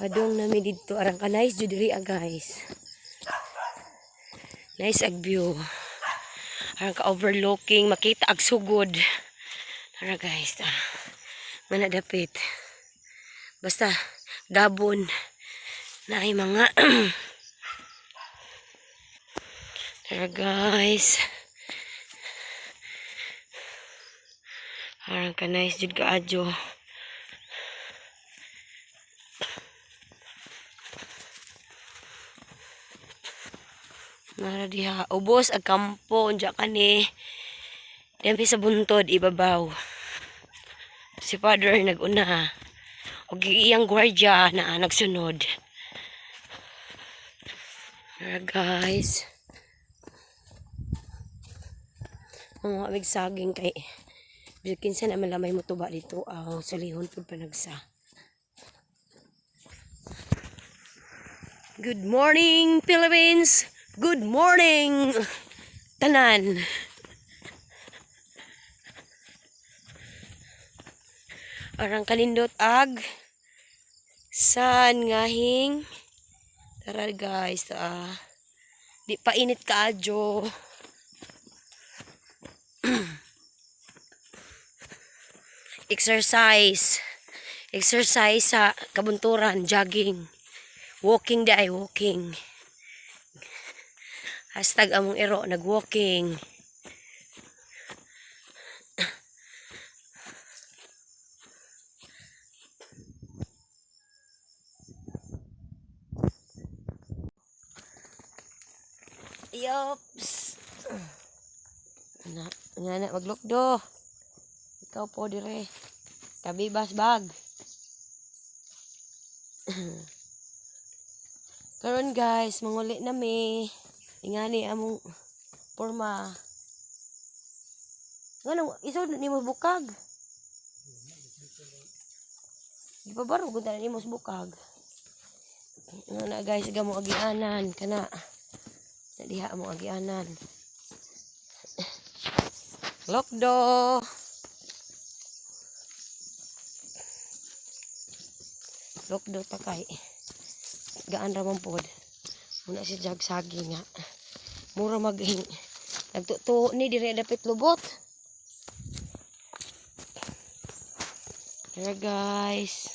Padong nami didto, arang ka nice jud diri ah, guys. Nice ag view. Arang ka overlooking, makita ag sugod. Tara, guys, ah. Nga dapit. Basta gabon na ay mga. Tara, guys. Arang ka nice jud kaadyo. Nara diha ubos ag kampo unja kani. Dami sa buntod ibabaw. Si Father naguna. Og iyang gwardiya na nagsunod. Tara, guys. Mga amig saging kay kinsa na man lamay mo tuba dito ang salihon pud panagsa. Good morning, Philippines! Good morning, tanan! Arang kanindot ag san ngahing. Tara, guys, ah. Di pa init kaadyo. Exercise. Exercise sa kabunturan, jogging. Walking di ay walking. #AmongIro, nag-walking. Yops. Na, nga na, maglukdo. Ikaw po dire. Kabibas bag. Karon, guys, manguli na mi. Ingani among porma. Ngano isod nimo bukag? Di pa baro gud na nimo sa bukag. Nga na, guys, gamo agianan kana. Na diha mo agianan. Lokdo. Lokdo takay. Gaan ra man pod. Muna si Jag sagi nga. Mura maghing. Nagtutuo ni dire dapit lubot. Tara, guys.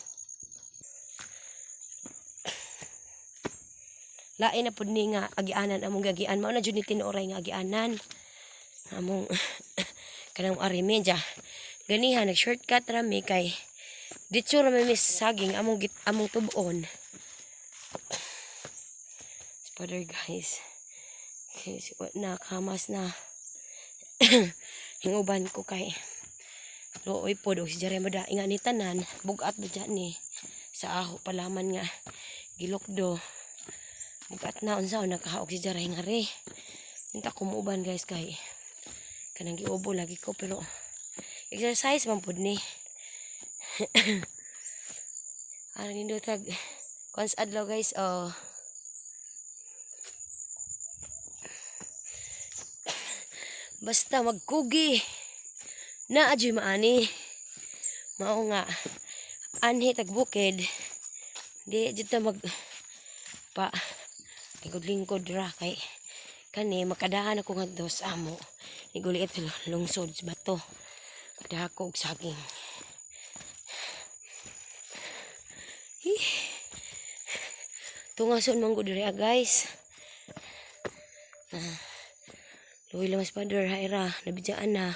Lain na pud ni nga agianan among gagian. Mao na jud ni tinuoray nga agianan. Among kanang ari medya. Ganiha nag shortcut ra mi kay ditso ra mi miss saging among among tub-on. Father, guys. Okay, na kamas na. Hinguban ko kay luoy pod og si Jeremy da inga ni tanan bugat ba dyan ni sa aho palaman nga gilokdo, bugat na. Unsa nakahaog si Jaray nga re inta ko muuban, guys, kay kanang giubo lagi ko, pero exercise man pud ni. Arang nindotag kuan sa adlaw, guys, oh. Basta magkugi na adyoy maani. Mao nga anhi tag bukid, di jud ta mag pa lingkod-lingkod ra kay kani makadahan ako ngadto sa amo. Niguliit lungsod sa bato. Dako og saging. Hi. Tungason man gud diri ah, guys. Ah. Luoy lang mas Father, haira, nabidyaan na.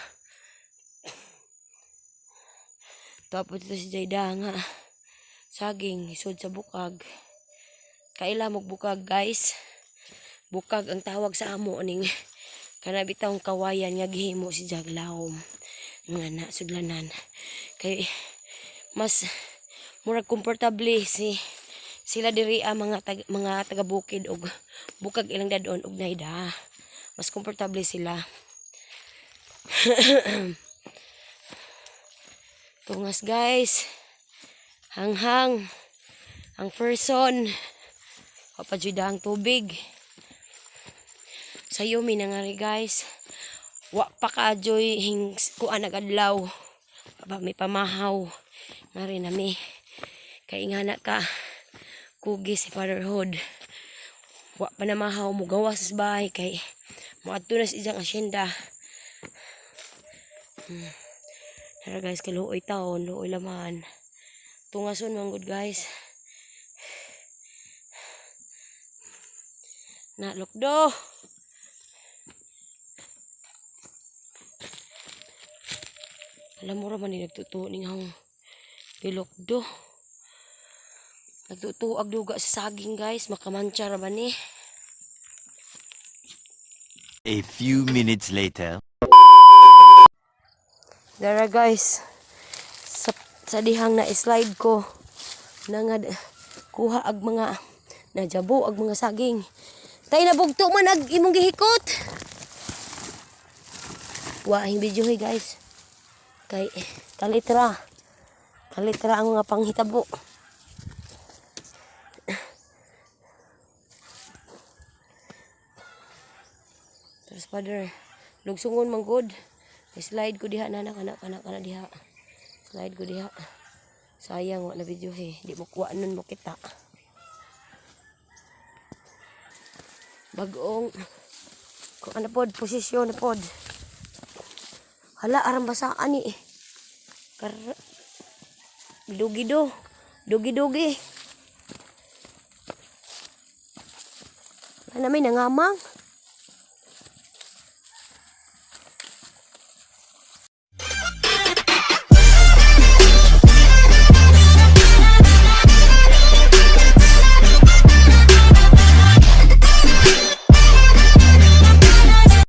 Tapos ito si Jayda nga saging isod sa bukag. Kaila mo bukag, guys? Bukag ang tawag sa amo ning kana bitawng kawayan nga gihimo si Jaglawom. Nga na sudlanan. Kay mas murag komportable si sila diri ang mga taga bukid og bukag ilang dadon og naida. Mas komportable sila. Tungas, guys. Hanghang. Ang person. Wa pa ang tubig. Sayo mi nangari, guys. Wa pa ka joy hing kuan nagadlaw. Pa may pamahaw. Ngari nami. Kay nga na ka. Kugi si fatherhood. Wa pa na mahaw, mugawas sa bahay kay moadto na sa iyang asyenda. Tara guys, kaluoy taon, luoy laman. Tungason man gud, guys. Na lukdo. Alam mo ra man ni nagtutuo ning hang gilukdo. Nagtutuo ag duga sa saging, guys, makamantsa ra ba ni? A few minutes later. Dara guys, sa dihang na slide ko na nga kuha ag mga najabo ag mga saging. Tay, nabugto man ag imong gihikot. Wa ang video hey guys. Kay kalitra. Kalitra ang mga panghitabo. Tapos father, lugsungon man gud. Slide ko diha na kana kana kana diha. Slide ko diha. Sayang wa na video he. Di mo kuha nun mo kita. Bagong kung ano pod, posisyon na pod. Hala, aram basaan ni. Kar dugi do. Dugi dugi. Wala na may nangamang.